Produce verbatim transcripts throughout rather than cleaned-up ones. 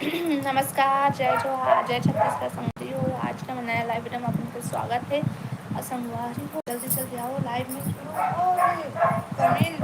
नमस्कार, जय जोहार, जय छत्तीसगढ़ संगवारी हो। आज के हमर नया live video में आप मन के स्वागत हे। अउ संगवारी हो, जल्दी जल्दी आओ live में जुड़ो। अउ comment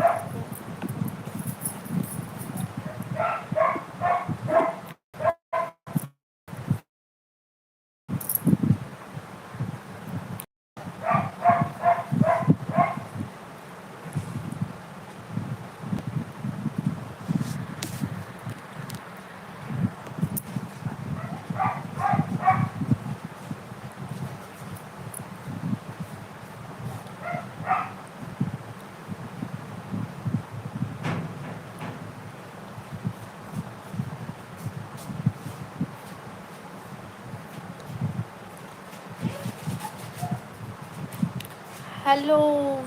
Hello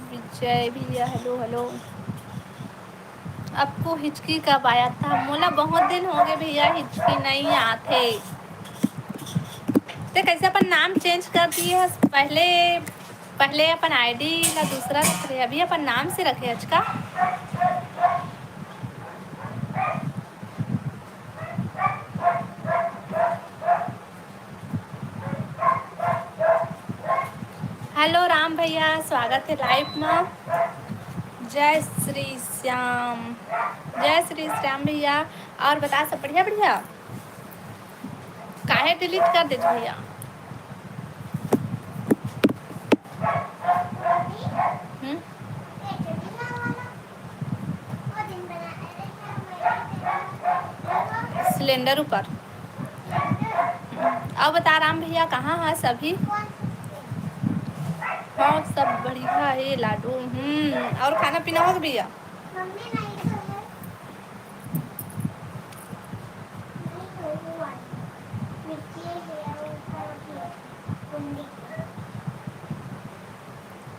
विजय भैया, hello hello। आपको हिचकी कब आया था? मोला बहुत दिन हो गए भैया, हिचकी नहीं आथे। ते कैसे अपन नाम change कर दिए हस? पहले, पहले अपन ID ला दूसरा रखे, अभी अपन नाम से रखे हच का? Hello राम भैया, स्वागत हे live में। जय श्री श्याम, जय श्री श्याम भैया। और बता, सब बढ़िया बढ़िया? काहे delete कर देत भैया? हम्म? सिलेंडर ऊपर। अउ बता राम भैया, कहाँ हस अभी? हाँ, सब बढ़िया हे लाडू। हम्म, अउ खाना पीना हो गे भैया?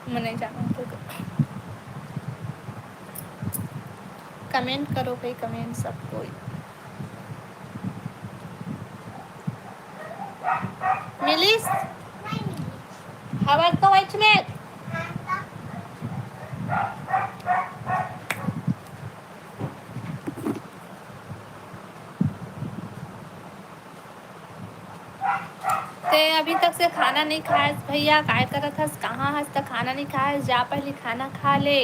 मैं नहीं जानत हूँ। Comment करो भाई, comment सब कोई। मिलिस? हवा तो वैच में। ते अभी तक से खाना नहीं खायस भैया, काय करत हस, कहाँ हस त खाना नहीं खायस? जा पहली खाना खा ले।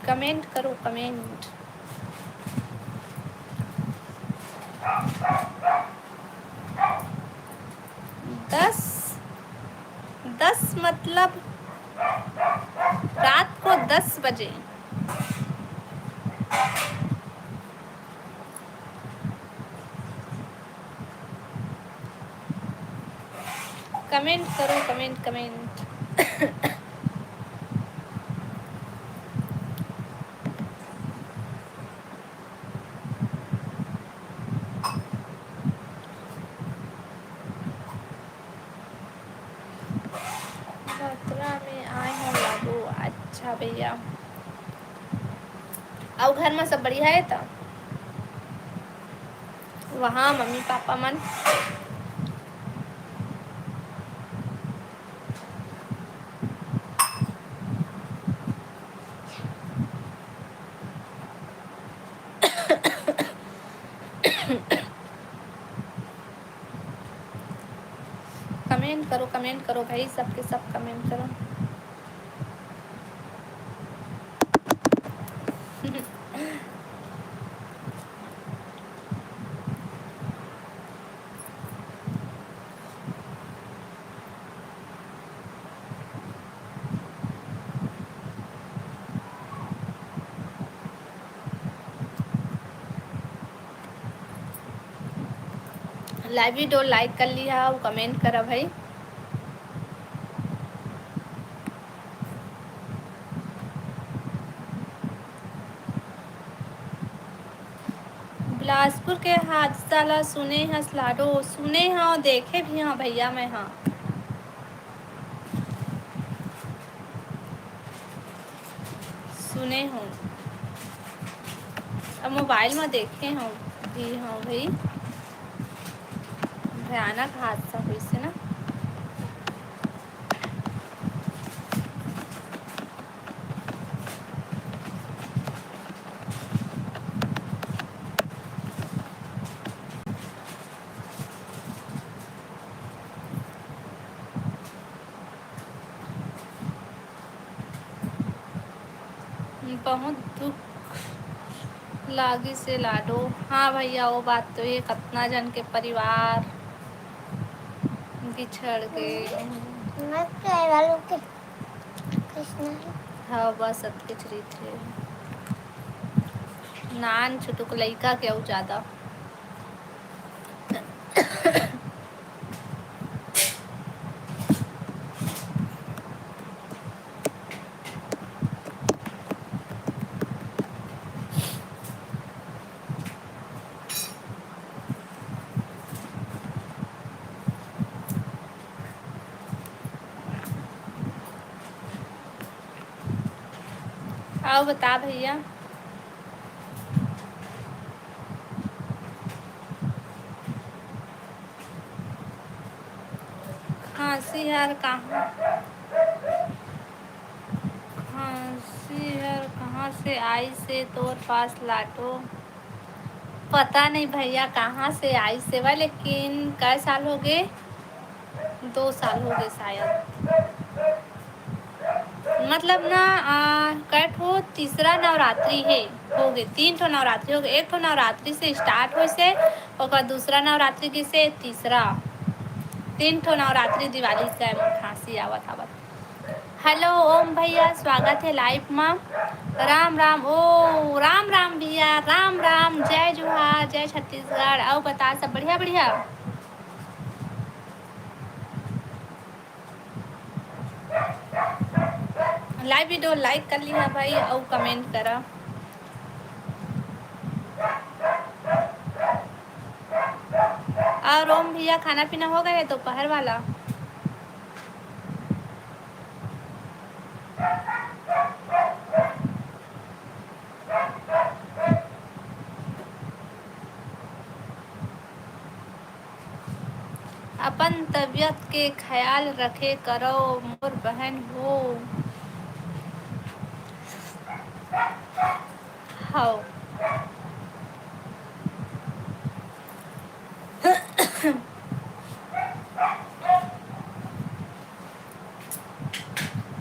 Comment करो, comment। दस, दस मतलब रात को दस बजे। Comment करो, comment, comment। जतरा में आए हो लाडू। अच्छा भैया, अउ घर में सब बढ़िया हे त? वहाँ मम्मी पापा मन? Comment करो, comment करो भाई, सबके सब comment करो। Live video like कर लिहा अउ comment करा भाई। बिलासपुर के हादसा ला सुने हस लाडो? सुने हव, देखे भी हव भैया मैं, हाँ। सुने हव, अब मोबाइल में देखे हव भी, हाँ भाई, भयानक हादसा होइस ना। बहुत दुख लागिस हे लाडो। हाँ भैया, वो बात तो हे, कतना जन के परिवार बिछड़ गे। मत कर वालों के कृष्णा हे। हाँ, बस अब कुछ रहिथे। नान छुटुक लइका के अउ ज्यादा। अउ बता भैया। खांसी हर कहाँ, खांसी हर कहाँ से आइस हे तोर पास लाडो? पता नहीं भैया कहाँ से आइस हे, लेकिन कई साल हो गे, दो साल हो गे शायद। मतलब ना, आ, कई ठो तीसरा नवरात्रि हे, हो गे, तीन ठो नवरात्रि हो गे। एक ठो नवरात्रि से start होइस हे, ओकर दूसरा नवरात्रि गिस हे, तीसरा, तीन ठो नवरात्रि दिवाली से मोर खांसी आवत आवत। Hello ओम भैया, स्वागत हे live मा। राम राम, ओ राम राम भैया, राम राम, जय जोहार, जय छत्तीसगढ़। अउ बता, सब बढ़िया बढ़िया? Live video like कर लिहा भाई, अउ comment करा। अउ ओम भैया, खाना पीना हो गे हे दोपहर वाला? अपन तबियत के ख्याल रखे करो मोर बहन हो। हव।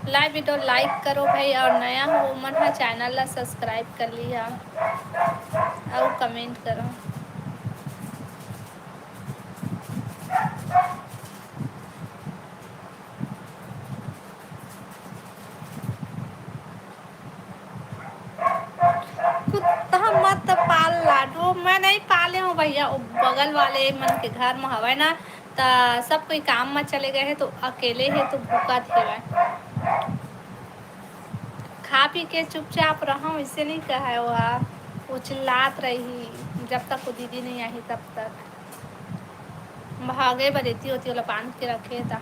Live video like करो भाई, अउ नया हो ओमन ह channel ला subscribe कर लिहा अउ comment करो। कुत्ता मत पाल लाडो, मैं नहीं पाले हूँ भैया, वो बगल वाले मन के घर में हवय ना, त सब कोई काम में चले गए हैं, तो अकेले है तो भूकत हेवय। खा पी के चुपचाप रहो, इसे नहीं कहे वो, वो चिल्लात रही जब तक वो दीदी नहीं आई तब तक। भागे बर एती ओती ओला बांध के रखे हे ता।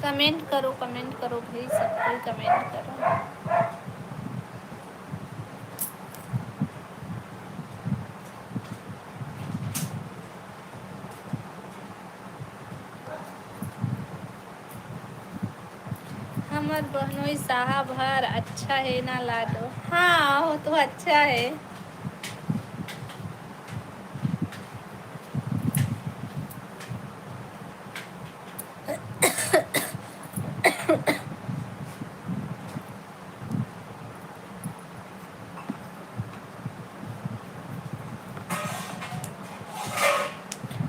Comment करो, comment करो भाई, सब कोई comment करो। हमर बहनोई साहब हर अच्छा हे ना लाडो? हाँ, वो तो अच्छा हे।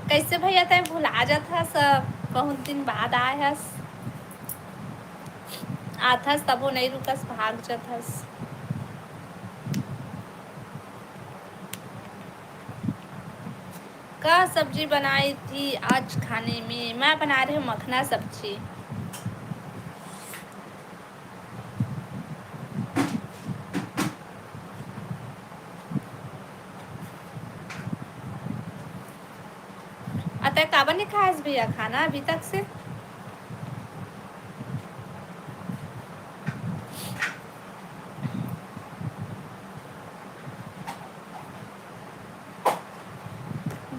कैसे भैया तैं भुला जात हस, बहुत दिन बाद आए हस। आथस तभो नइ रुकस, भाग जथस। का सब्जी बनाई थी आज खाने में? मैं बना रही हूँ मखना सब्जी। अतः काबर नहीं खायस भैया खाना अभी तक से?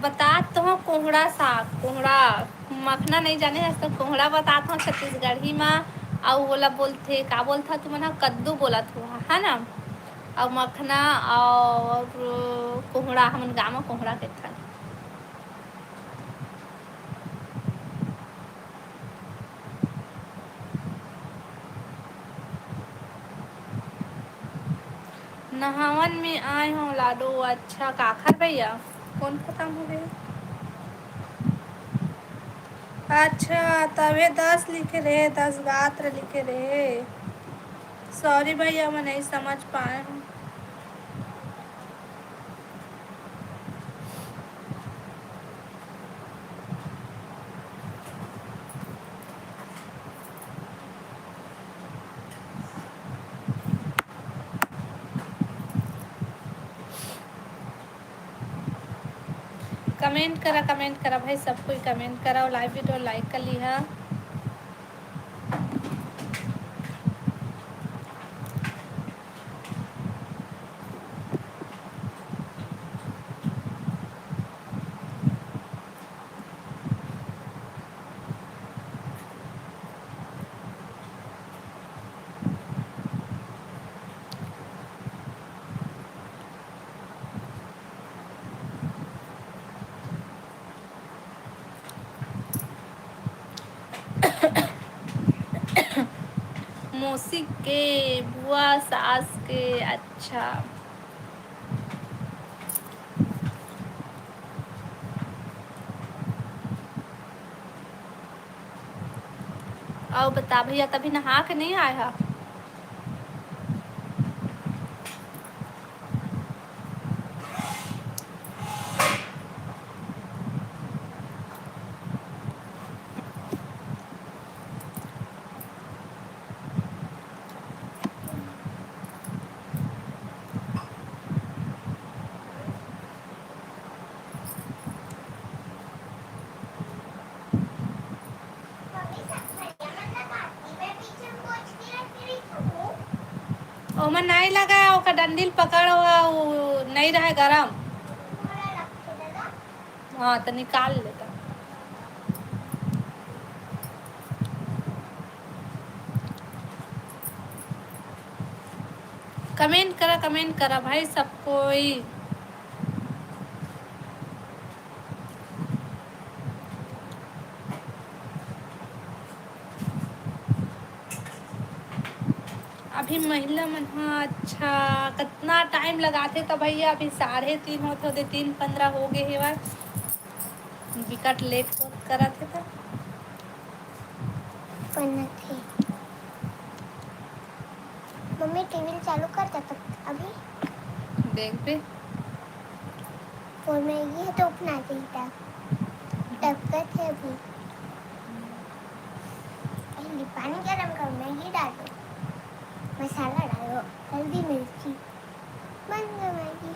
बतात तो हूँ कोहड़ा साग, कोहड़ा, मखना नहीं जाने हस तो कोहड़ा बतात हूँ छत्तीसगढ़ी मा। अउ ओला बोलथे, का बोलथा तुमन ह? कद्दू बोलत हो, है ना? अउ मखना अउ कोहड़ा, हमन गाँव म कोहड़ा कहिथन। नहावन में आए हो लाडो। अच्छा, काखर भैया? कौन खत्म हो गए? अच्छा, तबे दस लिखे रहे, दस गात्र लिखे रहे। सॉरी भैया, मैं नहीं समझ पाए हूँ। कमेंट करा, कमेंट करा भाई, सब कोई कमेंट करा और लाइव वीडियो लाइक कर लिहा। मौसी के बुआ सास के। अच्छा। अउ बता भैया, तभी नहा के नहीं आए हा? ओमा नहीं लगा, ओकर डंडी ल पकड़, वो नहीं रहे गरम। हाँ, तो निकाल लेता। कमेंट करा, कमेंट करा भाई सब कोई। अभी महिला मन ह, अच्छा, कतना टाइम लगाथे त भैया? अभी साढ़े तीन होत होते, तीन पंद्रह हो गए हेवय। बिकट लेट होत करत हे त। बनत हे। मम्मी, टीवी चालू कर दे तब अभी। देख बे। और मैं ये तो अपना देता। टपकत है अभी। पहले पानी गरम करो, मैगी डालो, मसाला डालो, हल्दी, मिर्ची, बन गया मैगी।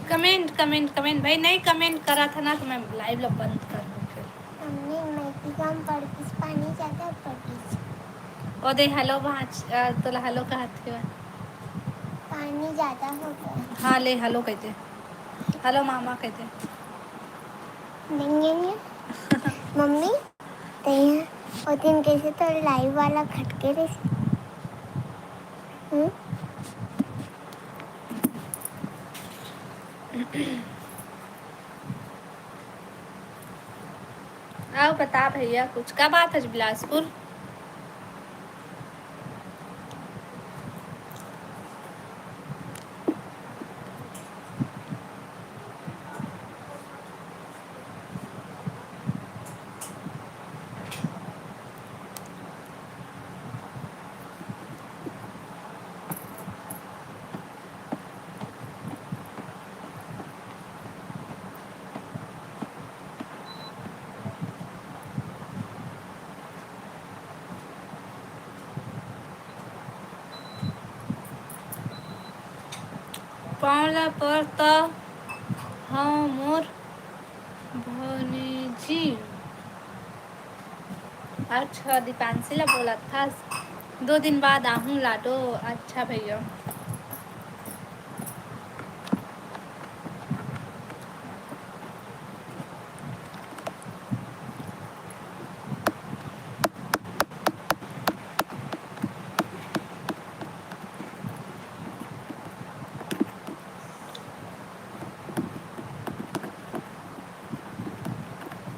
कमेंट, कमेंट, कमेंट भाई, नहीं कमेंट करा था ना तो मैं लाइव ला बंद कर दूँ फिर। मम्मी, मैगी कम पड़ गई, पानी ज़्यादा पड़ गई। ओ दे, हेलो, वहाँ च-, अ, तोला हेलो कहत हे। पानी ज़्यादा हो गया। हाँ, ले, हेलो कहिथे। हेलो, मामा कहिथे। नहीं, नहीं, नहीं। मम्मी, तैं ओ दिन कैसे तो लाइव वाला खटके रहे? हम्म? अउ बता भैया, कुछ का बात है बिलासपुर? पाँव ला परत हँव मोर भौजी। अच्छा, दीपांशी ला बोलत हस, दो दिन बाद आहूँ लाडो। अच्छा भैया।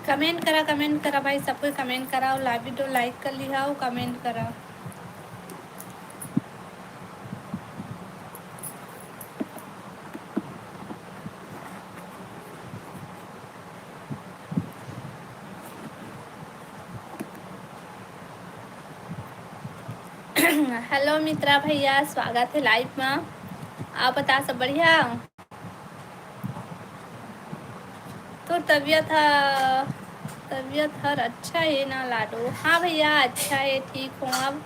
Comment करा, comment करा भाई, सब कोई comment करा, अउ live video like कर लिहा अउ comment करा। Hello मित्रा भैया, स्वागत हे live मा। आप बता, सब बढ़िया? तोर तबीयत ह, तबीयत हर अच्छा हे ना लाडो? हाँ भैया, अच्छा हे, ठीक हों अब।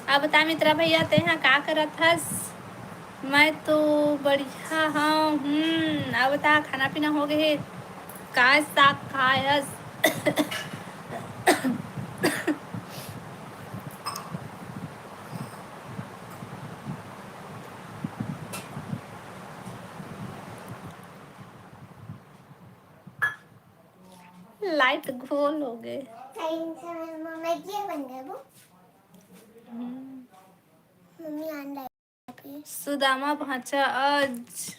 आप बता मित्रा भैया, तेहा का करत हस? मैं तो बढ़िया हँव। हम्म, अब बता, खाना पीना हो गए हे? काय साग खाए हस? Light गोल हो गए। सही से मैं, मैं ये बन गया वो। हम्म। मम्मी आन लाइट। सुदामा भांचा आज।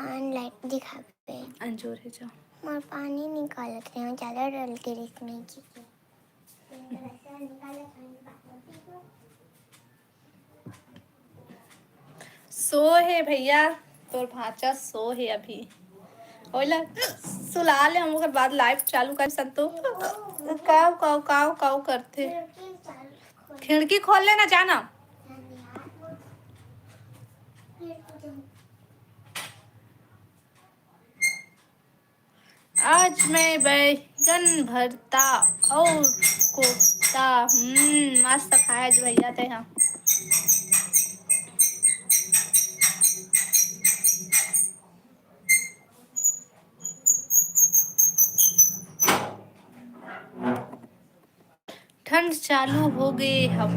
आन लाइट दिखाबे। अंजोर हे जा। मोर पानी निकालत रहे, ज्यादा डल के रिस नहीं की। सो हे भैया, तोर भांचा सो हे अभी। ओला सुला ले हम, ओकर बाद live चालू कर सकतो। काव, काव, काव, काव करथे। खिड़की खोल लेना, जाना। आज मैं बैगन भरता अउ कोफ्ता। हम्म, मस्त खाए आज भैया तेहा। ठंड चालू हो गए हव।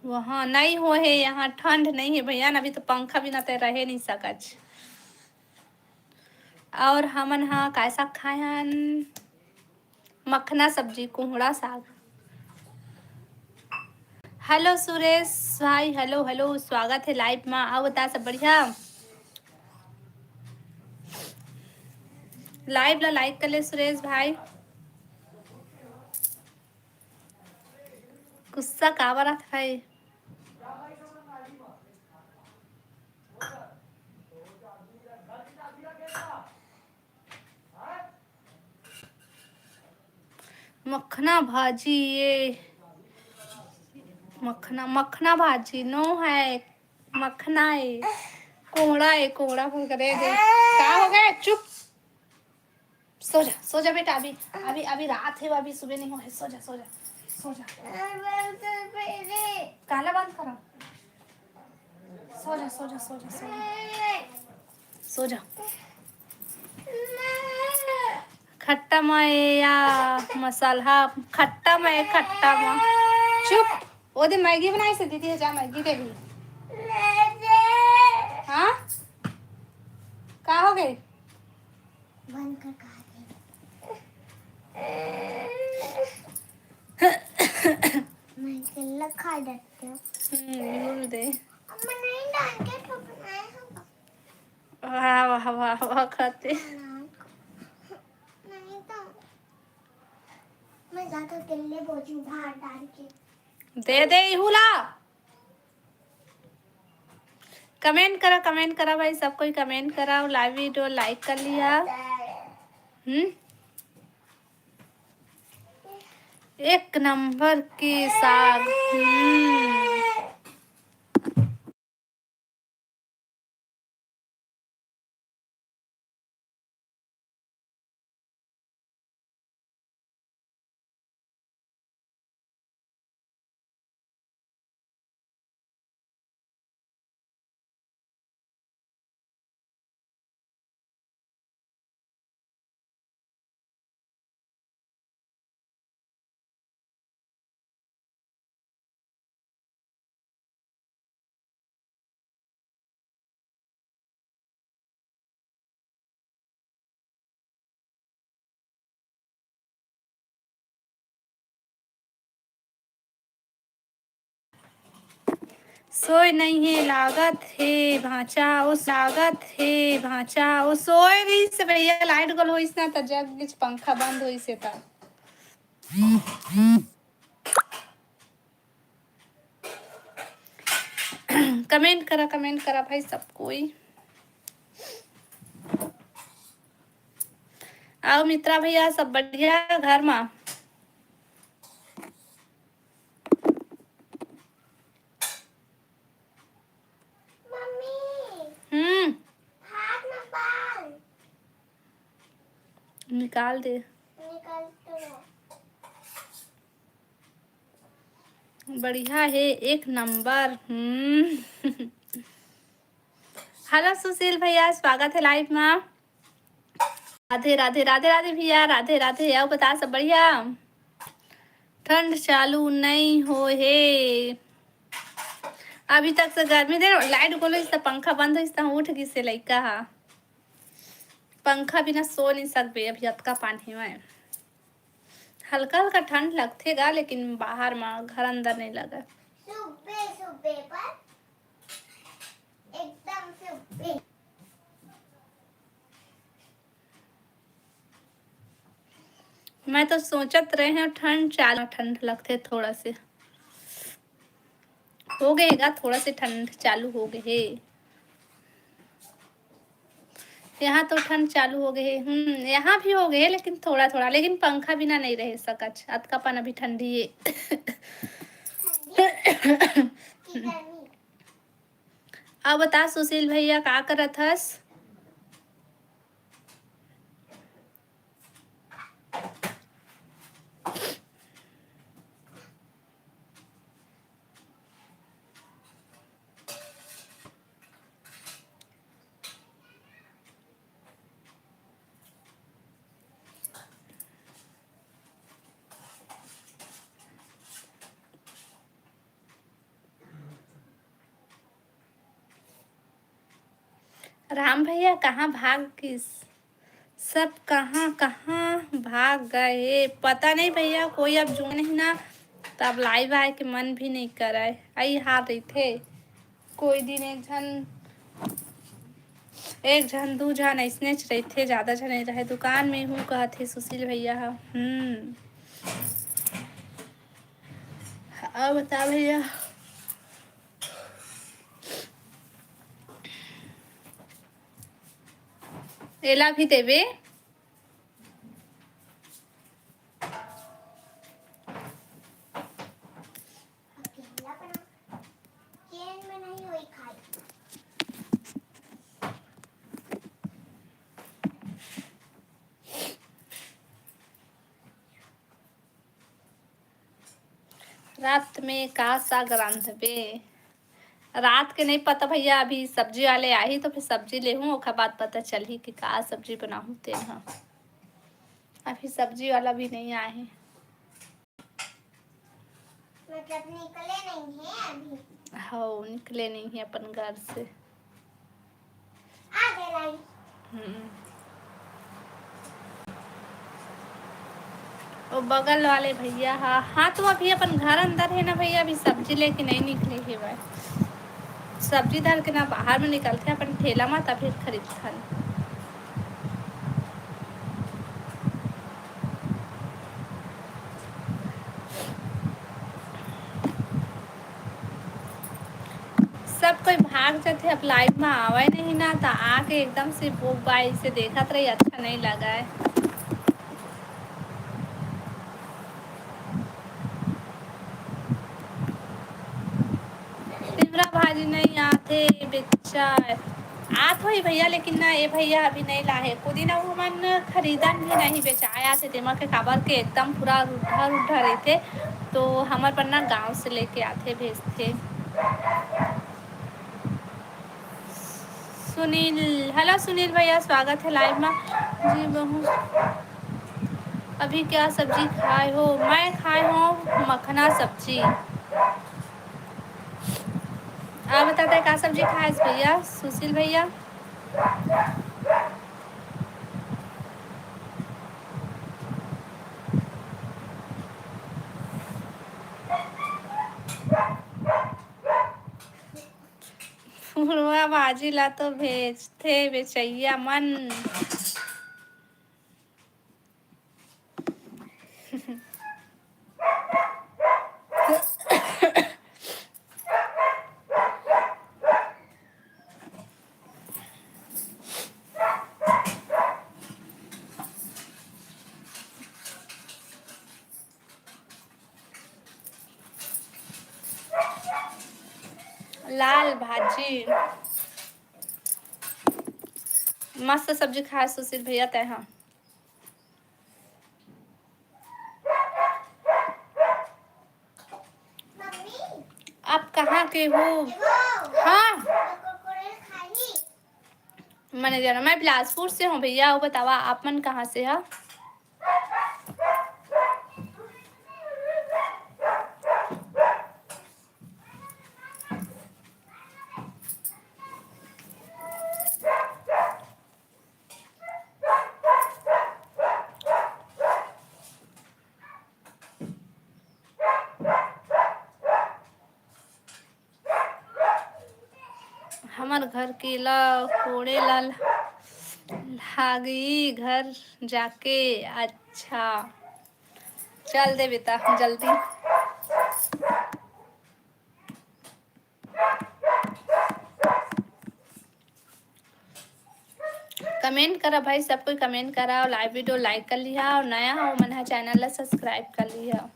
वहाँ नहीं हो हे, यहाँ ठंड नहीं हे भैया, अभी तो पंखा बिना ते रहे नहीं सकच। और हमन हा काय साग खाए हन? मखना सब्जी, कोहड़ा साग। Hello सुरेश भाई, hello, hello, स्वागत हे live मा। अउ बता, सब बढ़िया? Live ला like कर ले सुरेश भाई। गुस्सा काबर आत भाई? मखना भाजी ये, मखना, मखना भाजी नो है, मखना है, कोहड़ा है, कोहड़ा बोल करे दे। का हो गया? चुप, सो जा, सो जा बेटा, अभी, अभी, अभी रात है, अभी सुबह नहीं हो है, सो जा, सो जा, सो जा। काला बंद करो। सो जा, सो जा, सो जा, सो जा। सो जा। खट्टा मय या मसाला, खट्टा मय, खट्टा मय। चुप। ओ दे मैगी बनाइस हे दीदी हे, जा मैगी दे भी। हाँ? का हो गए? बंद कर, कहा दे। मैं अकेला खा जाती हूँ। हम्म, बोल दे। अब मैं नहीं डाल के तो बनाए होगा। वाह, वाह, वाह, वाह, खाते। नहीं तो मैं ज्यादा अकेले बोझू भार डाल के। दे दे इहू ला। Comment करा, comment करा भाई, सब कोई comment करा और live video like कर लिया। हम्म, एक नंबर के साग। हम्म। सोए नइ हे, लागत हे भांचा, ओ लागत हे भांचा, ओ सोए रहिस हे भैया, लाइट गोल होइस ना, त जग गिस, पंखा बंद होइस हे त। कमेंट करा, कमेंट करा भाई सब कोई। अउ मित्रा भैया, सब बढ़िया घर मा? मम्मी, हम्म। हाथ में बाल। निकाल दे। निकाल तो। बढ़िया हे, एक नंबर। हम्म। हेलो सुशील भैया, स्वागत हे लाइव मा। राधे राधे, राधे राधे भैया, राधे राधे। अउ बता, सब बढ़िया? ठंड चालू नइ होए हे। अभी तक से गर्मी दे, लाइट गोल होइस त पंखा बंद होइस त उठ गिस हे लइका ह। पंखा बिना सो नइ सकबे, अभी अतका पानी हे। हल्का हल्का ठंड लगथे गा, लेकिन बाहर म, घर अंदर नइ लगय। सुबह सुबह पर एकदम सुबह। मैं तो सोचत रहे हंव ठंड चालू, ठंड लगथे थोड़ा से। हो गे हे गा, थोड़ा से ठंड चालू हो गे हे। यहाँ तो ठंड चालू हो गे हे। हम्म, यहाँ भी हो गे हे, लेकिन थोड़ा थोड़ा, लेकिन पंखा बिना नइ रह सकच, अतका पन अभी ठंडी हे। अउ बता सुशील भैया, का करत हस? राम भैया कहाँ भाग गिस? सब कहाँ कहाँ भाग गए हे? पता नहीं भैया, कोई अब जुड़े नहीं ना, तब लाइव आए के मन भी नहीं करय। अई हाल रहिथे, कोई दिन एक झन, एक झन दू झन अइसनेच रहिथे, ज्यादा झन नहीं रहे। दुकान में हूँ कहत हे सुशील भैया ह। हम्म। अउ बता भैया, एला भी देबे। रात में का साग रांधबे? रात के नहीं पता भैया, अभी सब्जी वाले आही तो फिर सब्जी लेहूँ, ओकर बाद पता चलही कि का सब्जी बनाहूँ तेन ह। अभी सब्जी वाला भी नहीं आए हे। मतलब निकले नहीं है अभी। हव, निकले नहीं है अपन घर से। आ गए लाइन। हम्म। वो बगल वाले भैया हा, हाँ, तो अभी अपन घर अंदर हे ना भैया, अभी सब्जी लेके नहीं निकले हे भाई। सब्जी धर के ना बाहर में निकलथे अपन ठेला मा, तभी खरीदथन। सब कोई भाग जथे, अब लाइव में आवय नहीं ना, त आके एकदम से बोक बाई से देखत रही, अच्छा नहीं लगय। तिवरा भाजी नहीं आथे बेचा, आत होही भैया, लेकिन ना, ए भैया अभी नहीं लाहे। पुदीना वो हमन खरीदन भी नहीं, बेचाए आथे, तेमा के काबर के एकदम पूरा रुढ़ा रुढ़ा रहिथे, तो हमर बर ना गांव से लेके आथे, भेजथे। सुनील, हेलो सुनील भैया, स्वागत है लाइव में। जी बहू, अभी क्या सब्जी खाए हो? मैं खाए हूँ मखना सब्जी। आप बताते हैं का सब्जी खाए भैया, सुशील भैया? भाजी ला तो भेजथे बेचैया मन। लाल भाजी, मस्त सब्जी खाए सुशील भैया तैं हा। आप कहाँ के हो? हाँ, मैंने जाना, मैं बिलासपुर से हूँ भैया। वो बतावा, आप मन कहाँ से है? हमर घर के ला कोड़े ला लागही घर जाके। अच्छा, चल दे बेटा जल्दी। कमेंट करा भाई, सब कोई कमेंट करा और लाइव वीडियो लाइक कर लिहा और नया हो मन हा चैनल ला सब्सक्राइब कर लिहा।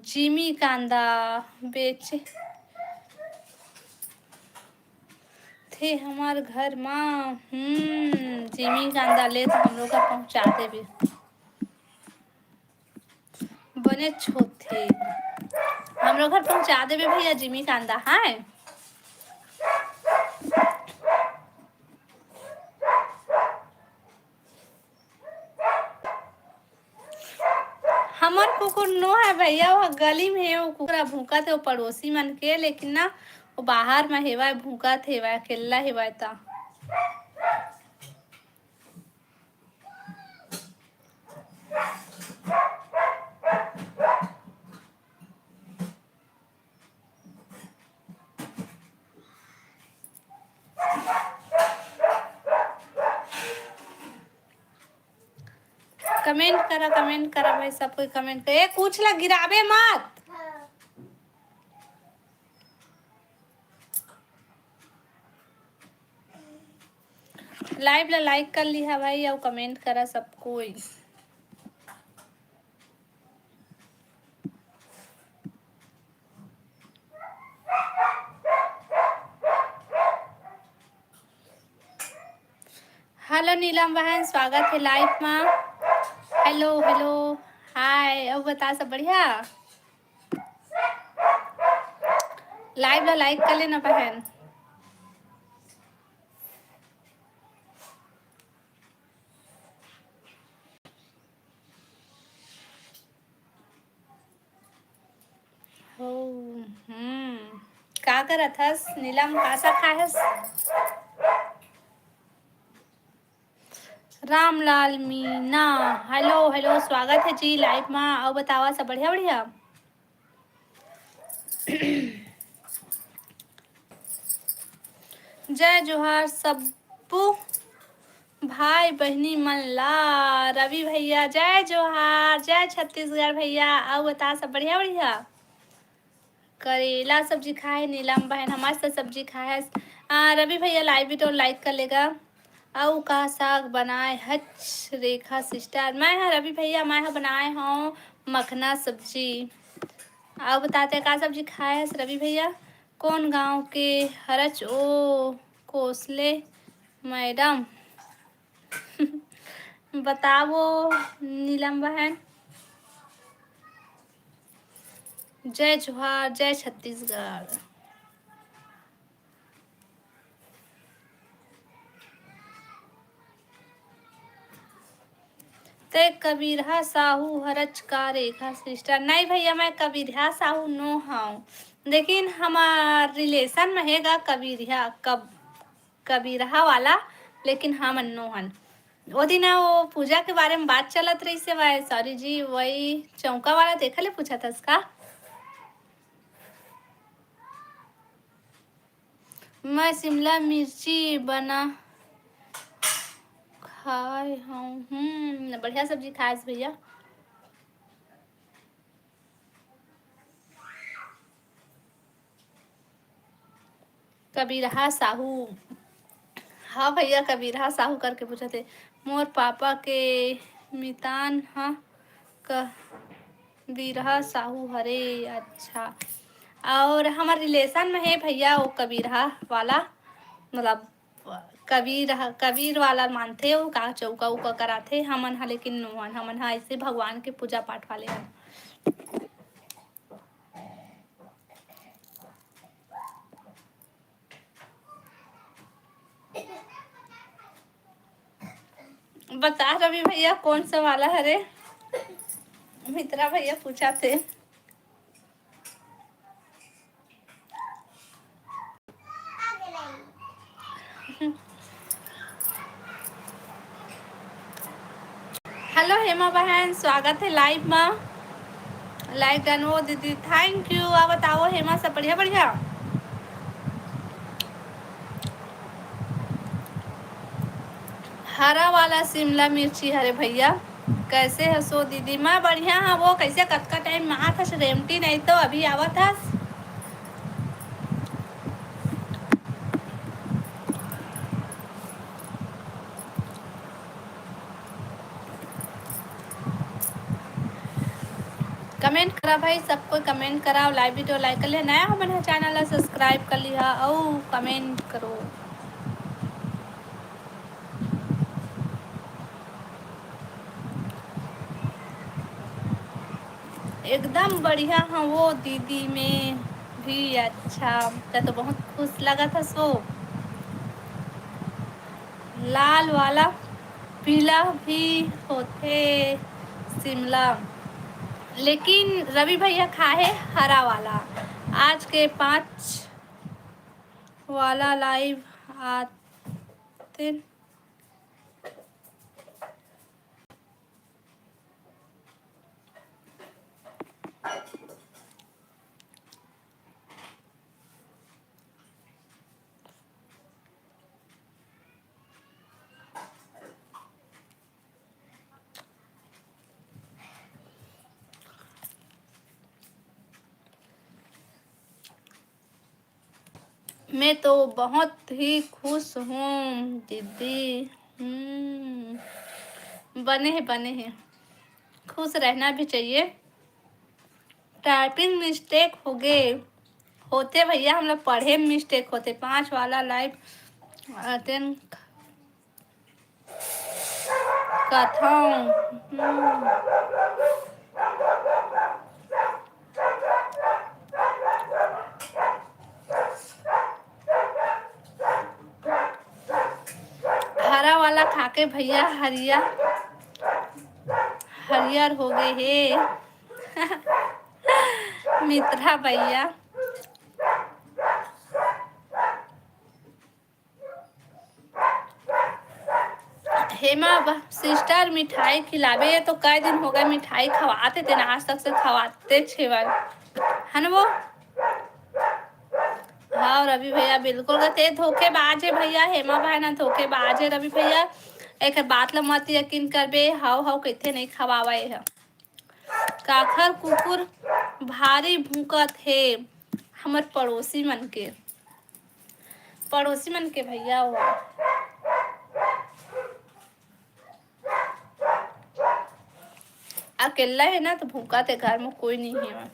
जिमी कांदा बेचे थे हमर घर मा। हम्म, जिमी कांदा ले तो हम लोग का पहुंचा देबे। बनेच होथे। हमरो घर पहुंचा देबे भैया जिमी कांदा, हाय। हमर कुकुर नो है भैया, वो गली में है, वो कुकुर भूकत है, वो पड़ोसी मन के, लेकिन ना, वो बाहर में हेवय, भूकत हेवय, अकेल्ला हेवय ता। कमेंट करा, कमेंट करा भाई, सब कोई कमेंट कर। ए, कुछ ला गिराबे मत। लाइव ला लाइक कर लिहा भाई, अउ कमेंट करा सब कोई। हेलो नीलम बहन, स्वागत है लाइव मा। हेलो, हेलो, हाय। अउ बता, सब बढ़िया? लाइव ला लाइक कर लेना बहन। हो, हम्म। का करत हस नीलम, का सा खाए हस? रामलाल मीना, हेलो, हेलो, स्वागत है जी लाइव मा। अउ बतावा, सब बढ़िया, बढ़िया? जय जोहार सब्बो भाई बहिनी मन ला। रवि भैया, जय जोहार, जय छत्तीसगढ़ भैया। अउ बता, सब बढ़िया, बढ़िया? करेला सब्जी खाए हे नीलम बहन, हमर से सब्जी खाए हे। आ, रवि भैया, लाइव वीडियो लाइक कर लेगा। अउ का साग बनाए हच रेखा सिस्टर? मैं ह रवि भैया, मैं ह बनाए हव मखना सब्जी। अउ बताते का सब्जी खाए हस रवि भैया? कौन गांव के हरच ओ कोसले मैडम? बताओ नीलम बहन। जय जोहार, जय छत्तीसगढ़। ते कबीरहा साहू हरच का रेखा सिस्टर? नहीं भैया, मैं कबीरहा साहू नो हूँ, लेकिन हमार रिलेशन में हेगा कबीरहा, कब-, कबीरहा वाला, लेकिन हमन नो हन। ओ दिन वो पूजा के बारे में बात चलत रहिस हे, वह, सॉरी जी, वही चौका वाला देखा ले पूछत हस का? मैं शिमला मिर्ची बना खाए हूँ। हम्म, बढ़िया सब्जी खाए हस भैया। कबीरहा साहू। हाँ भैया, कबीरहा साहू करके पूछत हे। मोर पापा के मितान ह कबीरहा साहू हरे। अच्छा, और हमर relation में हे भैया वो कबीरहा वाला, मतलब कबीर ह-, कबीर वाला मानथे, वो का चौका उका कराथे। हमन ह लेकिन नोहन, हमन ह ऐसे भगवान के पूजा पाठ वाले हन। बता रवि भैया, कौन सा वाला हरे? मित्रा भैया पूछा थे। हेलो हेमा बहन, स्वागत है live मा। Like done हो दीदी, thank you। आप बताओ हेमा, सब बढ़िया? बढ़िया। हरा वाला शिमला मिर्ची हरे भैया। कैसे हसो दीदी? मैं बढ़िया हाँ। वो कैसे, कतका time मा आत हस रेमटी, नहीं तो अभी आवत हस। Comment करा भाई, सब कोई comment करा, live video like कर लिहा, नया हो मन ह channel ला subscribe कर लिहा अउ comment करो। एकदम बढ़िया हवो दीदी, मैं भी अच्छा। त तो बहुत खुश लगत हसो। लाल वाला पीला भी होथे शिमला, लेकिन रवि भैया खाए हे हरा वाला। आज के पाँच वाला live आते। मैं तो बहुत ही खुश हूँ दीदी। हम्म, बने हे, बने हे, खुश रहना भी चाहिए। Typing mistake हो गे, होथे भैया, हमला पढ़े में mistake होथे। पाँच वाला live attend कथौं। हम्म। हरा वाला खाके भैया हरिया, हरियर हो गे हे। मित्रा भैया। हेमा बा-, sister, मिठाई खिलाबे, ये तो कई दिन हो गए मिठाई खवाते तेन, आज तक से खवाते छेवल, है ना वो? हाँ रवि भैया, बिल्कुल ग-, ते धोखेबाज है भैया, हेमा बहन ह धोखेबाज है रवि भैया, एक बात ला मत यकीन करबे, हाव हाव कहिथे नहीं खवावा ये ह। काखर कुकुर भारी भूंकत हे? हमर पड़ोसी मन के, पड़ोसी मन के भैया हो। अकेला हे ना, तो भूंकत हे, घर में कोई नहीं है।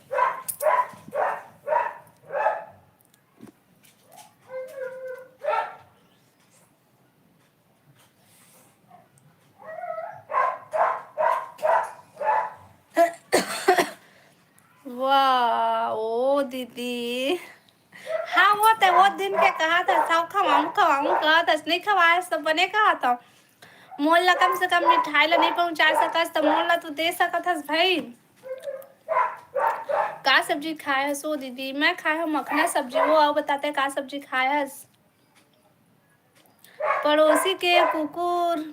वाह, ओ दीदी। हाँ, वो ते वो दिन के कहा था, सब खवाऊं, खवाऊं, कहा था, नहीं खवाए, सब बने कहा था। मोल ला कम से कम मिठाई ला नहीं पहुंचा सकस, त मोल ला तू दे सकत हस भाई। का सब्जी खाए हस ओ दीदी? मैं खाए हूँ मखना सब्जी। वो आओ बताते का सब्जी खाए हस? पड़ोसी के कुकुर।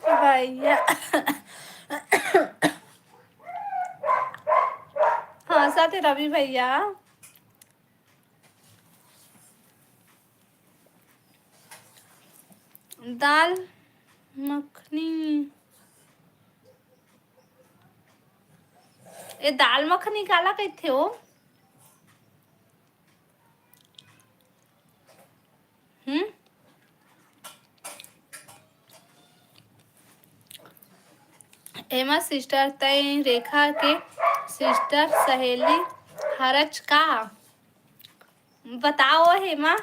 भैया। रवि भैया। दाल मखनी, ए, दाल मखनी काला कहिथे हो? हम्म? एमा सिस्टर, तैं रेखा के सिस्टर सहेली हरच का? बताओ हेमा।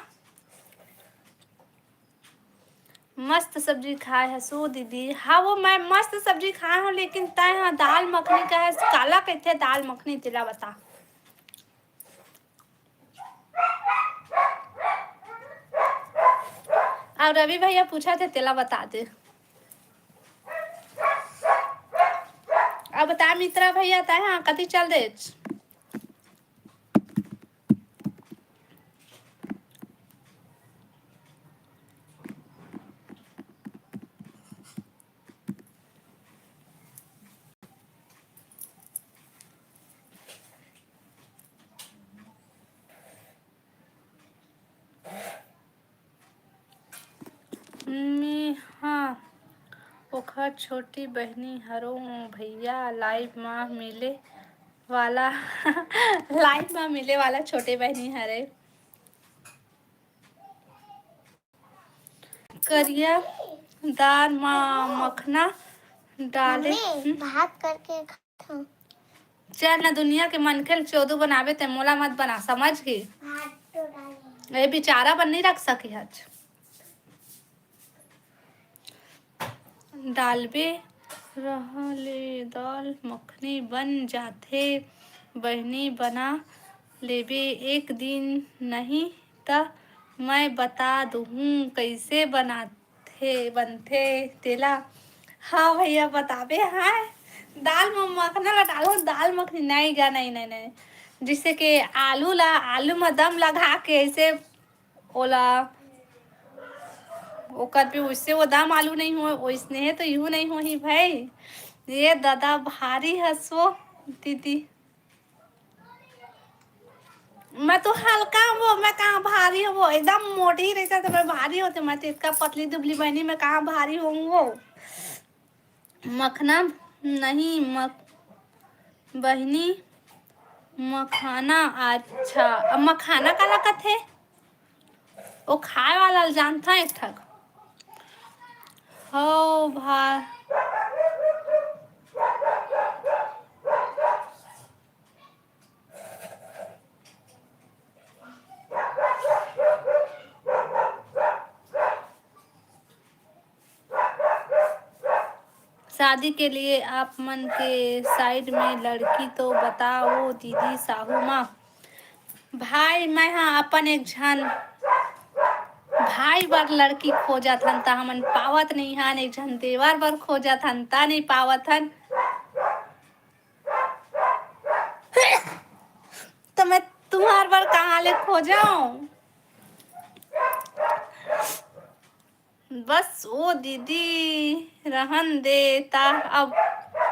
मस्त सब्जी खाए हसो दीदी। हाँ, वो मैं मस्त सब्जी खाए हूँ, लेकिन तैं हा दाल मखनी का है, काला कहते दाल मखनी, तेला बता। अब रवि भैया पूछा थे, तेला बता दे। अब बता मित्रा भैया, तैं हा कति चल देच? मेहा ओखर छोटी बहिनी हरों भैया, live मा मिले वाला live मा मिले वाला छोटे बहिनी हरे। करिया दाल मा मखना डाले। मम्मी, हम्म? भात करके खाथों। चल ना, दुनिया के मनखे ल चोदू बनाबे ते मोला मत बना, समझ गे? भात तो डाले। ए बिचारा बन नहीं रख सके आज। डालबे रहा ले दाल मखनी बन जाथे बहिनी, बना लेबे एक दिन, नहीं त मैं बता दुहूँ कइसे बनाथे, बनथे तेला। हाँ भैया, बताबे। हाँ, दाल म मखना ला डालो, दाल मखनी नहीं गा, नहीं, नहीं, नहीं। जैसे कि आलू ला, आलू म दम लगा के ऐसे ओला, ओकर भी उससे वो दाम आलू नहीं हो, ओइसने तो यू नहीं होही भाई। ये दादा भारी हसो दीदी। मैं तो हल्का हूँ, मैं कहाँ भारी हूँ? वो एकदम मोटी ही रहता तो मैं भारी होते, मैं तो इतना पतली दुबली बहनी, मैं कहाँ भारी हूँ वो। मखना नहीं, मख-, बहिनी, मखाना। अच्छा, अब मखाना काला कथे? ओ खाए वाला ल जानता एक ठक। हो भा-, शादी के लिए आप मन के side में लड़की तो बताओ दीदी साहू माँ। भाई, मैं हा अपन एक झन भाई बर लड़की खोजत हन, त हमन पावत नहीं हन। एक झन देवर बर खोजत हन, त नहीं पावत हन। त मैं तुम्हार बर कहाँ ले खोजऊँ? बस ओ दीदी, रहन दे ता। अब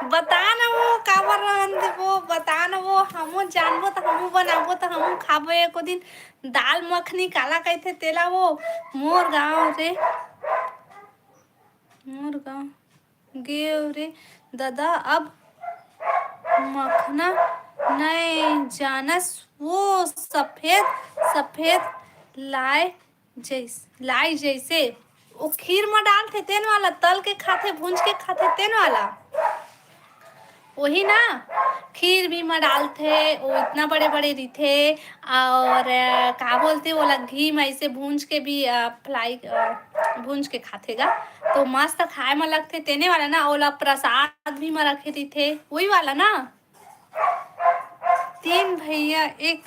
बता न वो काबर रहन देबो, बता न वो, हमू जानबो त हमू बनाबो त हमू खाबो एको दिन। दाल मखनी काला कहिथे तेला वो, मोर गाँव रे, मोर गाँव गेव रे ददा, अब मखना नइ जानस वो सफेद सफेद लाय जैस-, लाई जैसे। वो खीर म डालथे तेन वाला, तल के खाथे, भूंज के खाथे तेन वाला। वही ना, खीर भी म डालथे, वो इतना बड़े बड़े रिथे। और, अ, का बोलथे, ओला घी म ऐसे भूंज के भी, अ, फ्राई, अ, भूंज के खाथे गा, तो मस्त खाए म लगथे। तेने वाला ना, ओला प्रसाद भी म रखे रिथे, वही वाला ना। तीन भैया एक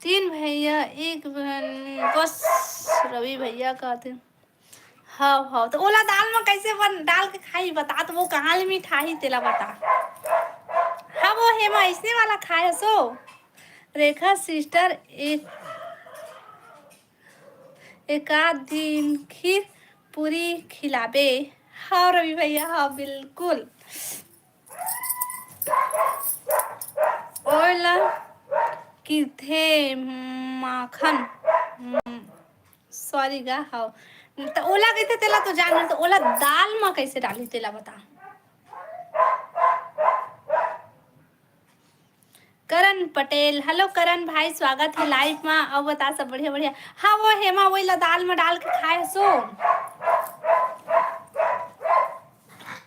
तीन भैया एक बहन, बस रवि भैया कहते। हव, हव, तो ओला दाल में कैसे बन, डाल के खाई, बता, तो वो कहाँ ले मिठाई, तेला बता। हाँ, वो हेमा ऐसने वाला खाए सो। रेखा सिस्टर एक एकाध दिन खीर पूरी खिलाबे। हाँ रवि भैया, हाँ बिल्कुल। ओला किथे माखन, सॉरी गा, हाँ। त ओला कहिथे तेला तो जान, त ओला दाल म कइसे डाली तेला बता। करण पटेल, हेलो करण भाई, स्वागत है लाइव मा। अउ बता सब बढ़िया बढ़िया। हाँ वो हेमा, वही ला दाल में डाल के खाए सो।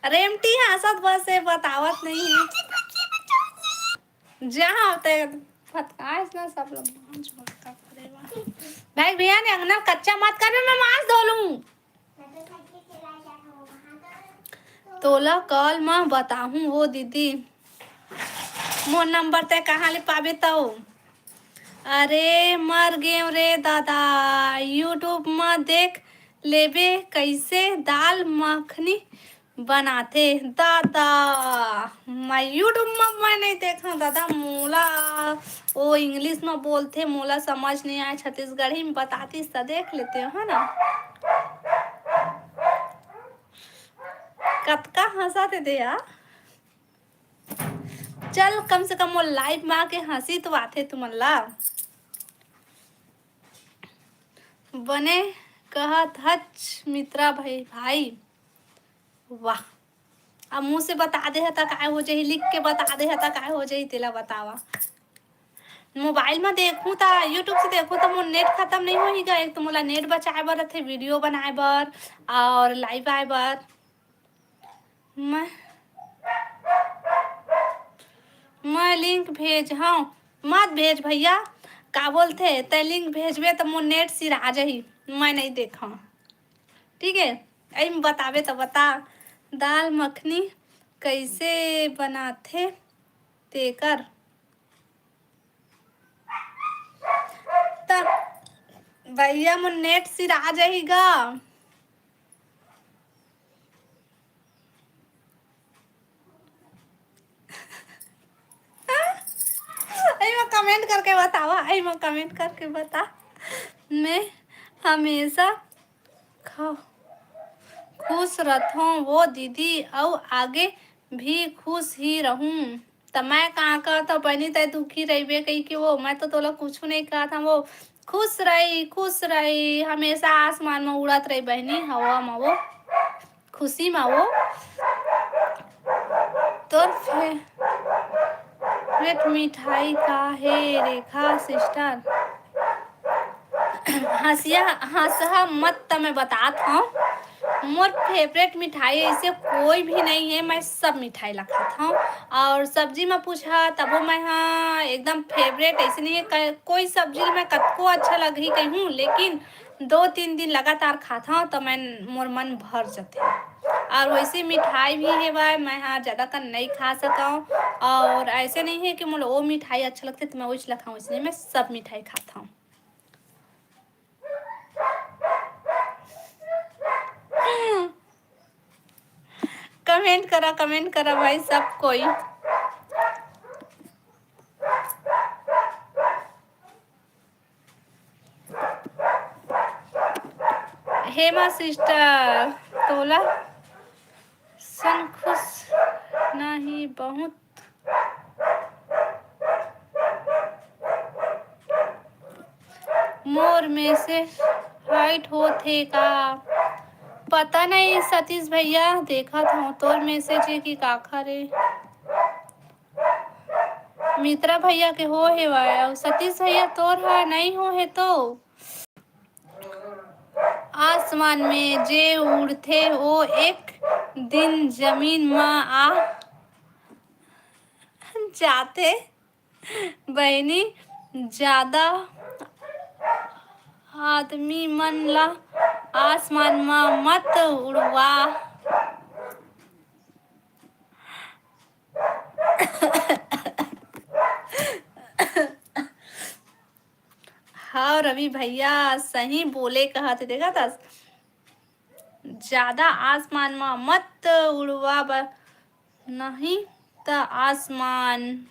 रेमटी हंसत बस है, बतावत नहीं है। जहाँ होते फटकाएस ना सब लोग मांस भटका करेगा। भाई भैया ने अंगना कच्चा मत कर, मैं मांस धो लूं। तोला कॉल म बताहूं वो दीदी, मोर नंबर तै कहाँ ले पाबे तौ? अरे मर गेव रे दादा, YouTube म देख लेबे कइसे दाल मखनी बनाथे। दादा, मैं YouTube म मैं नहीं देखा दादा, मोला वो English म बोलथे, मोला समझ नहीं आए, छत्तीसगढ़ी में बतातीस त देख लेते हो, है ना? कतका हंसा थे दे यार। चल, कम से कम वो लाइव में आके हंसी तो आथे तुमन ला। बने कहत हच मित्रा भाई, भाई। वाह, अब मुंह से बता दे ह त काय हो जाही, लिख के बता दे ह त काय हो जाही, तेला बतावा। मोबाइल म देखहूं त, YouTube से देखहूं त मोर नेट खतम नहीं होही गा। एक तो मोला नेट बचाए बर रथे, वीडियो बनाए बर और लाइव आए बर। मैं, मैं लिंक भेजहूं, मत भेज भैया। का बोलथे, तै लिंक भेजबे त मोर नेट सिरा जाही, मैं नहीं देखहूं। ठीक है, एम बताबे त बता, दाल मखनी कइसे बनाथे तेकर। त भैया मोर नेट सिरा जाही गा। एमा कमेंट करके बतावा, एमा कमेंट करके बता। मैं हमेशा ख-, खुश रथों वो दीदी, अउ आगे भी खुश ही रहूं। त मैं कहाँ कहत हूँ, बहिनी, तै दुखी रहिबे कही के वो, मैं तो तोला कुछ नहीं कहत हूँ। वो खुश रही, खुश रही, हमेशा आसमान में उड़त रही बहिनी, हवा में वो, खुशी में वो। तोर फेवरेट मिठाई का हे रेखा सिस्टर? हंसिया, हंसहा मत, त मैं बतात हूँ, मोर फेवरेट मिठाई ऐसे कोई भी नहीं है, मैं सब मिठाई ला खात हूँ। और सब्जी में पूछा तबो मैं, हाँ, एकदम फेवरेट ऐसे नहीं है, क-, कोई सब्जी मैं कतको अच्छा लगही कहूँ, लेकिन दो तीन दिन लगातार खात हूँ तो मैं, मोर मन भर जाते। और वैसे मिठाई भी है भाई, मैं हाँ ज़्यादा कर नहीं खा सकूँ। और ऐसे नहीं है कि मोला वो मिठाई अच्छा लगते तो मैं वही ला खाऊँ, इसलिए मैं सब मिठाई खात हूँ। कमेंट करा, कमेंट करा भाई सब कोई। हेमा सिस्टर, तोला सन खुश नहीं बहुत। मोर मैसेज हाइट होत हे का? पता नहीं सतीश भैया, देखत हूँ तोर मैसेज हे कि काखर हे। मित्रा भैया के हो हेवय, अउ सतीश भैया तोर ह नहीं हो हे तो। आसमान में जे उड़थे, वो एक दिन जमीन म आ जाथे। बहिनी, ज्यादा आदमी मन ला आसमान म मत उड़वा। हाँ रवि भैया, सही बोले कहत हे, देखत हस, ज्यादा आसमान म मत उड़वा बर, नहीं त आसमान।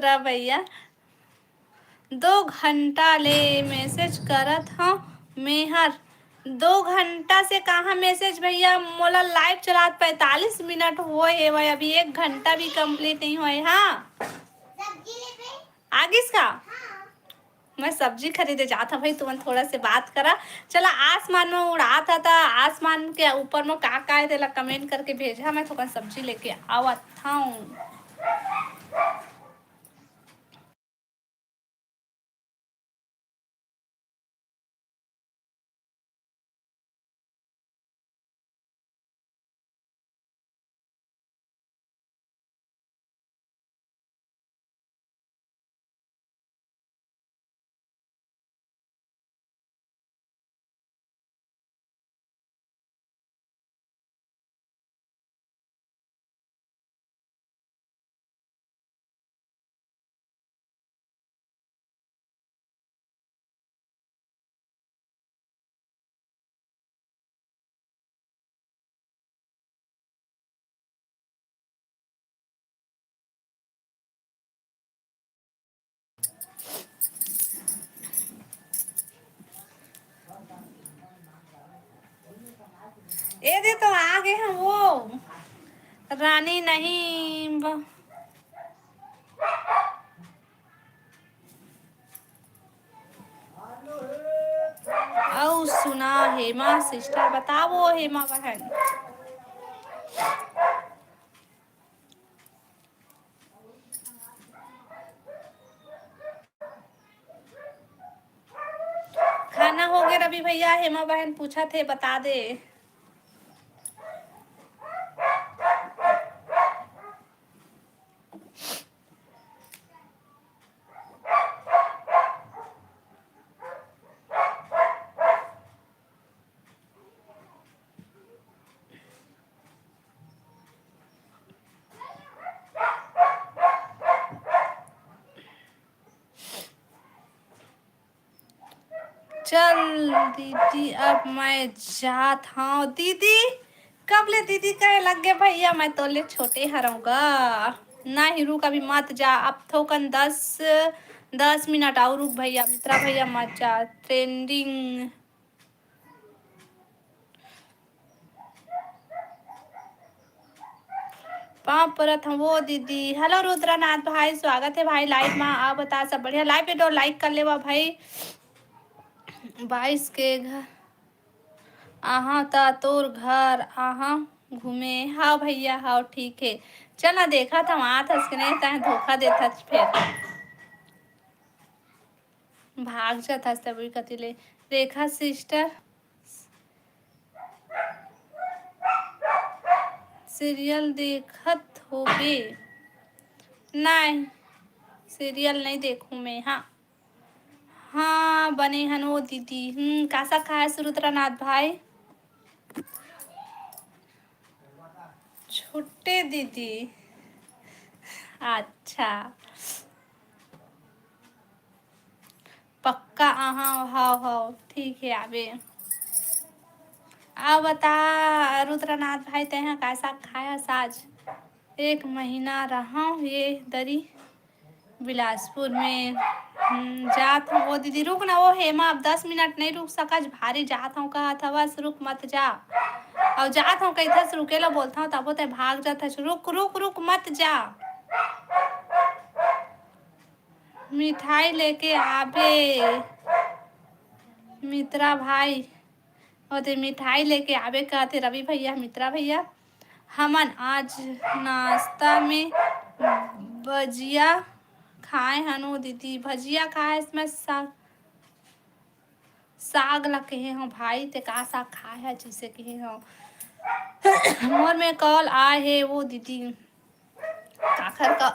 त भैया, दो घंटा ले message करत हव मेहर। दो घंटा से कहाँ message भैया, मोला live चलात पैंतालीस मिनट होए हेवय, अभी एक घंटा भी complete नहीं होए। हाँ, आ गिस का? मैं सब्जी खरीदे जात हव भाई, तुमन थोड़ा से बात करा। चला, आसमान में उड़ात ह, त आसमान के ऊपर में का का हे, तेला comment करके भेजा, मैं थोकन सब्जी लेके आवत हव। ए दे तो आ गे हे वो रानी नहीं ब- अउ सुना हेमा sister, बताओ हेमा बहन। खाना हो गे रवि भैया, हेमा बहन पूछत हे, बता दे। चल दीदी, अब मैं जात हव। दीदी, कब ले दीदी कहे लग गे भैया? मैं तो ले छोटे हरव गा। नहीं, रुक, अभी मत जा, अब थोकन दस, दस मिनट अउ रुक भैया। मित्रा भैया, मत जा, trending। पाँव परत हवं वो दीदी। Hello रुद्रनाथ भाई, स्वागत हे भाई live मा। आप बता, सब बढ़िया? Live video like कर लेवा भाई। बाईस के घर आहा त तोर घर आहा घूमे। हाँ भैया, हाँ, ठीक हे। चल ना, देखत हवं, आत हस के नहीं, तैं धोखा देत हस फेर। भाग जात हस तभी कति ले। रेखा sister, serial देखत होबे? नहीं, serial नहीं देखूं मैं। हाँ, हाँ, बने हन वो दीदी। हम्म, का साग खाए सुरुद्रनाथ भाई? छोटे दीदी। अच्छा, पक्का आहा, हव, हव, ठीक हे, आबे। आ बता, रुद्रनाथ भाई, तैं ह का साग खाए हस आज? एक महीना रहव ये दरी बिलासपुर में। हम्म, जात हूँ। वो दीदी, रुक ना, वो हेमा, अब दस मिनट नहीं रुक सकच, भारी जात हूँ कहत हवस, रुक मत जा। अउ जात हूँ कहिथस, रुके ला बोलत हूँ, तभो तैं भाग जात हस। रुक, रुक, रुक, मत जा। मिठाई लेके आबे, मित्रा भाई। ओदे मिठाई लेके आबे कहते रवि भैया, मित्रा भैया। हमन आज नाश्ता में भजिया खाए हन ओ दीदी, भजिया खाए इसमें सा-, साग ला कहे हव भाई, ते का साग खाए हे, जैसे कहे हव। मोर में call आए हे वो दीदी, काखर का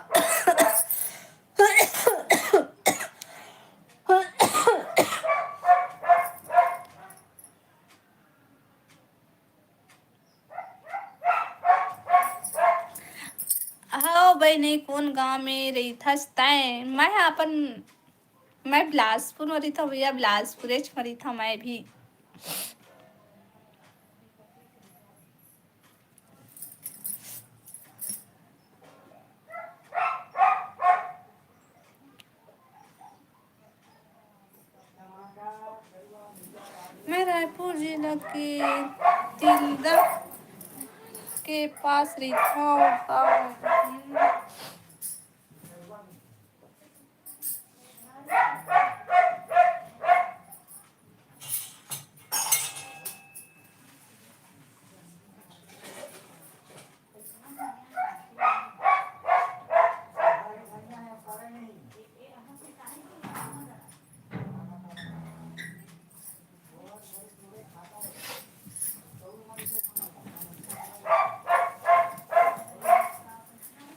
हव बहिनी, कोन गांव में रहिथस तैं? मैं ह अपन, मैं बिलासपुर म रहिथव भैया, बिलासपुरेच म रहिथव मैं भी। जिला के तिल्दा के पास रहिथव का?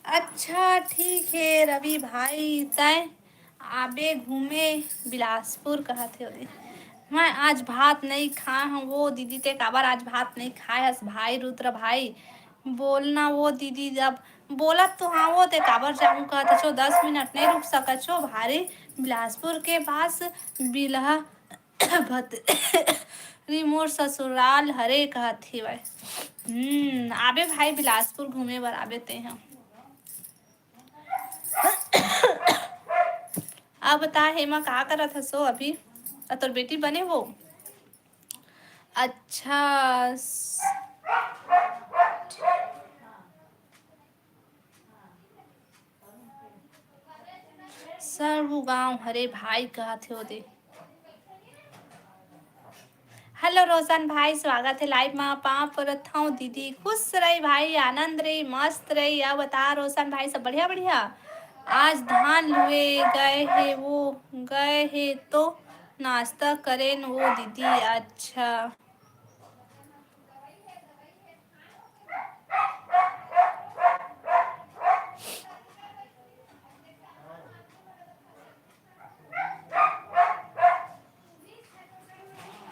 अच्छा, ठीक हे रवि भाई, तैं आबे घूमे बिलासपुर, कहत हे ओदे। मैं आज भात नइ खाए हंव। वो दीदी, ते काबर आज भात नइ खाए हस भाई? रुद्र भाई, बोलना वो दीदी, जब बोलत तो हाँ वो, ते काबर जाहूँ कहत हस? दस मिनट नइ रुक सकत हस भाई? बिलासपुर के पास बिलहा भतरी मोर ससुराल हरे, कहत हेवय। हम्म, आबे भाई बिलासपुर घूमे बर आबे तेहा। अब बता हेमा, का करत हस ओ अभी? अ, तोर बेटी बने वो? अच्छा, स-, सरगू गांव हरे भाई, कहत हे ओदे। हेलो रोशन भाई, स्वागत हे लाइव मा। पाँव परत हंव दीदी, खुश रही भाई, आनंद रही, मस्त रही। अब बता रोशन भाई, सब बढ़िया? बढ़िया। आज धान लुए गए हे, वो गए हे तो नाश्ता करेन वो दीदी। अच्छा।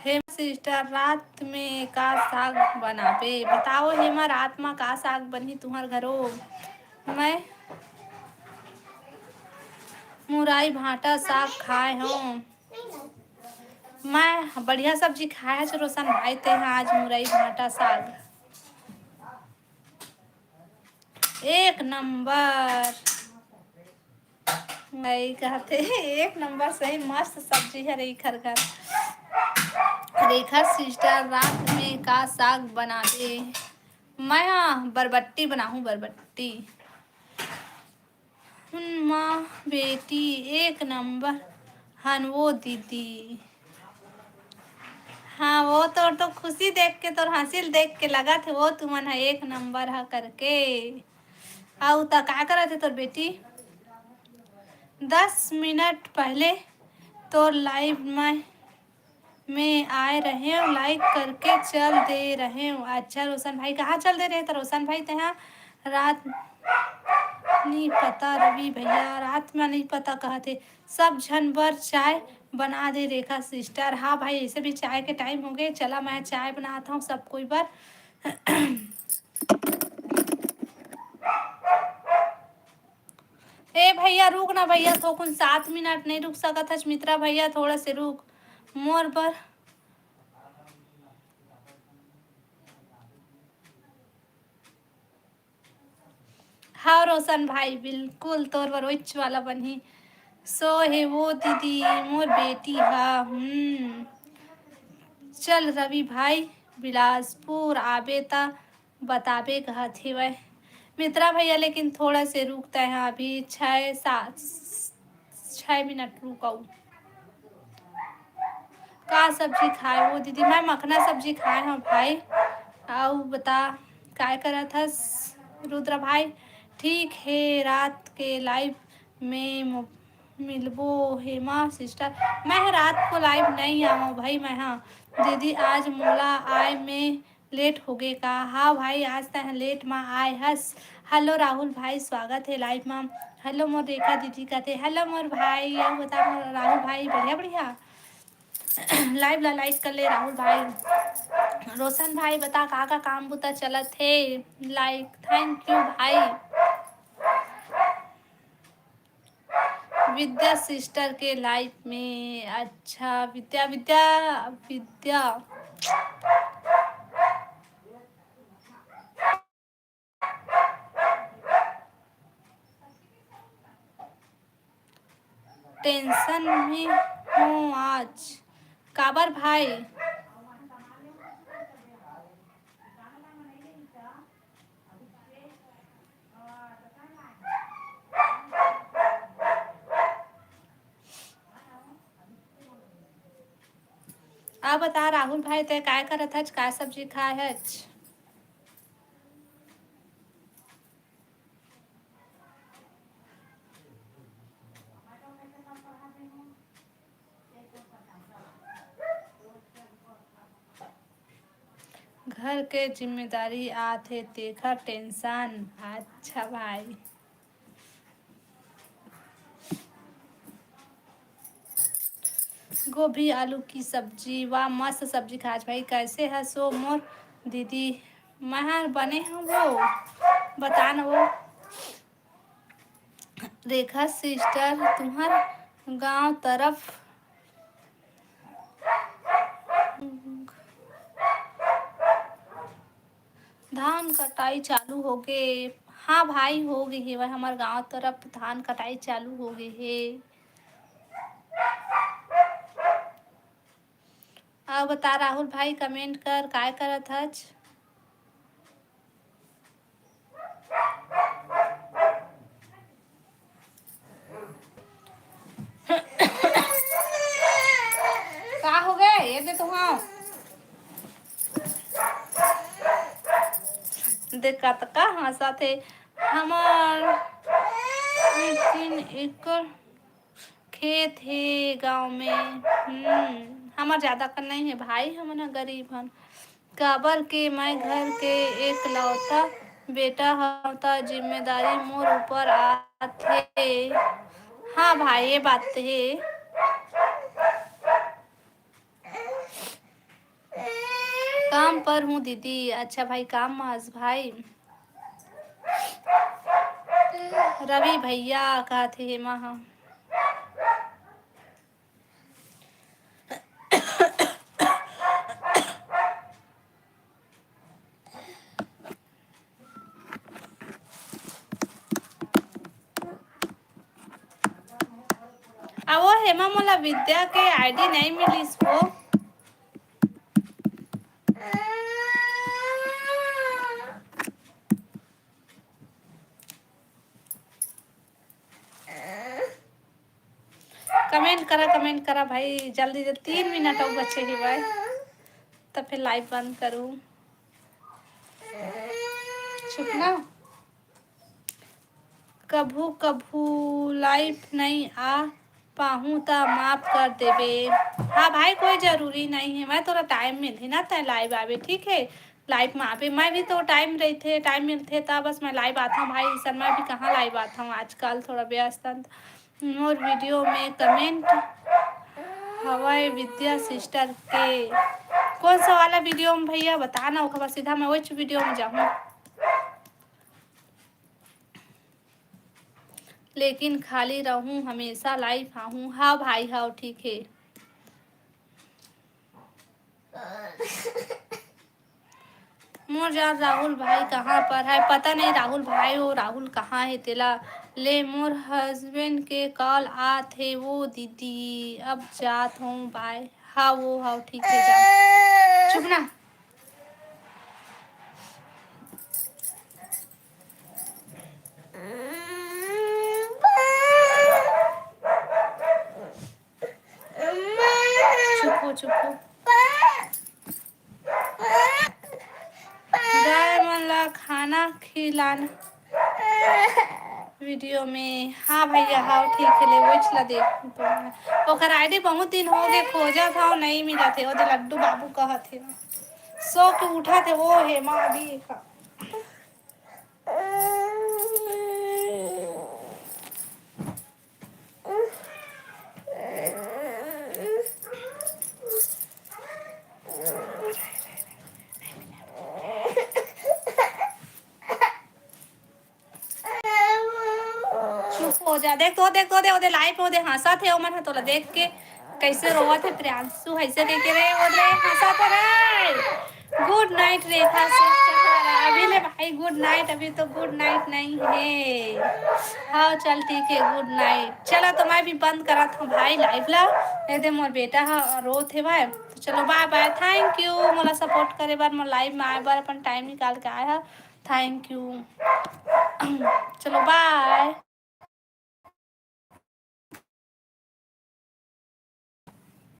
हेमा सिस्टर, रात में का साग बनाबे? बताओ हेमा, रात मा का साग बनही तुंहर घरो? मैं मुरई भांटा साग खाए हंव। मैं बढ़िया सब्जी खाए हस रोशन भाई, तेहा आज मुरई भांटा साग। एक नंबर। नहीं कहते, एक नंबर सही, मस्त सब्जी हे रेखा घर। रेखा सिस्टर, रात में का साग बनाबे? मैं हा बरबट्टी बनाहूँ, बरबट्टी। हुन माँ बेटी एक नंबर हन वो दीदी। हाँ, वो तोर तो खुशी देख के, तोर हंसी ल देख के लगत हे वो तुमन ह एक नंबर ह करके। अउ त का करत हे तोर बेटी? दस मिनट पहले तोर लाइव में में आए रहेंव, लाइक करके चल दे रहेंव। अच्छा रोशन भाई, कहाँ चल दे रहे त रोशन भाई तेहा? रात नी पता रवि भैया, रात में नहीं पता कहत हे। सब झन बर चाय बना दे रेखा सिस्टर। हाँ भाई, ऐसे भी चाय के टाइम हो गए। चला, मैं चाय बनात हंव सब कोई बर। ए भैया, रुक ना भैया, थोकुन सात मिनट नहीं रुक सकत हस मित्रा भैया, थोड़ा से रुक मोर बर। हाँ रोशन भाई, बिल्कुल तोर बर ओइच वाला बनही। सो हे वो दीदी, मोर बेटी हा। हम्म, चल रवि भाई, बिलासपुर आबे त बताबे कहत हेवय। मित्रा भैया, लेकिन थोड़ा से रुक तैं हा, अभी छः सात, छः मिनट रुक अउ। का सब्जी खाए हो दीदी? मैं मखना सब्जी खाए हंव भाई। अउ बता, काय करत हस रुद्र भाई? ठीक हे, रात के लाइव में मो-, मिलबो हेमा सिस्टर। मैं ह रात को लाइव नहीं आवंव भाई, मैं ह दीदी आज मोला आए में लेट होगे का? हाँ भाई, आज तैं लेट मा आए हस। हेलो राहुल भाई, स्वागत हे लाइव मा। हेलो मोर रेखा दीदी कथे। हेलो मोर भाई, अउ बता मोर राहुल भाई, बढ़िया बढ़िया। लाइव ला लाइक कर ले राहुल भाई। रोशन भाई बता का का काम बुता चलत हे? लाइक, thank you भाई। विद्या सिस्टर के लाइफ में। अच्छा, विद्या, विद्या, विद्या। टेंशन में हूँ आज। काबर भाई? अब बता राहुल भाई, तैं काय करत हच, काय सब्जी खाय हच? घर के जिम्मेदारी आथे, तेखर tension। अच्छा भाई। गोभी आलू की सब्जी, वाह, मस्त सब्जी खाच भाई। कैसे हस ओ मोर दीदी? मैं हर बने हूँ वो, बता न वो। रेखा sister, तुम्हर गांव तरफ धान कटाई चालू होगे? हाँ भाई, होगे हे, हमर गांव तरफ धान कटाई चालू होगे हे। अउ बता राहुल भाई, comment कर, काय करत हच? का हो गए? ये दे तो, हाँ। देख, कतका हंसत हे। हमर तीन एकड़ खेत हे गांव में। हम्म, हमर जादा कन नहीं हे भाई, हमन ह गरीब हन। काबर के मैं घर के एकलौता बेटा हंव, त जिम्मेदारी मोर ऊपर आथे। हाँ भाई, ये बात तो हे। काम पर हूँ दीदी। अच्छा भाई, काम में हस भाई। रवि भैया कहत हे, हेमा ह। अब वो हेमा, मोला विद्या के ID नहीं मिलिस वो। Comment करा, comment करा भाई, जल्दी से, तीन मिनट अउ बचे हे भाई, तब फिर live बंद करूँ। चुप ना। कभू कभू live नइ आ पाहूँ त माफ कर देबे। हाँ भाई, कोई जरूरी नहीं है, मैं तोरा time मिलही ना, तै live आबे, ठीक है? Live में आबे, मैं भी तो time रहिथे, time मिलथे त बस मैं live आथव भाई, अइसन मैं भी कहाँ live आथव, आजकल थोड़ा व्यस्त हन। मोर video में comment हवय विद्या sister के। कौन सा वाला video में भैया, बता ना, ओकर बाद सीधा मैं वही video में जाहूँ। लेकिन खाली रहूं, हमेशा live आहूं। हाँ भाई, हाँ, ठीक है। मोर जान राहुल भाई कहाँ पर है? पता नहीं राहुल भाई, वो राहुल कहाँ है तेला। ले, मोर husband के call आत हे, वो दीदी, अब जात हूँ, bye। हाँ, वो, हाँ, ठीक है, जा। चुप ना। चुप हो, चुप हो। गाय मन ला खाना खिलाना video में। हाँ भैया, हाँ, ठीक है, ले, वही ला देख। ओकर ID बहुत दिन हो गए, खोजत हव, नहीं मिलत हे। ओदे लड्डू बाबू कहत हे, सो के उठत हे, वो हे माँ अभी का। चुप हो जा। देख तो, देख तो, दे, ओदे live में ओदे हंसत हे, ओमन ह तोला देख के कैसे रोवत हे। प्रियांशु ऐसे कह के रे, ओदे हंसत हे रे। Good night रेखा सिस्टर, अभी ले भाई good night, अभी तो good night नहीं है। हाँ चल ठीक है, good night। चला तो मैं भी बंद करत हूँ भाई live ला, नहीं दे मोर बेटा ह रोत हे भाई। तो चलो bye bye, thank you मोला support करे बर, मोर live में आए बर, अपन time निकाल के आए ह, thank you। चलो bye।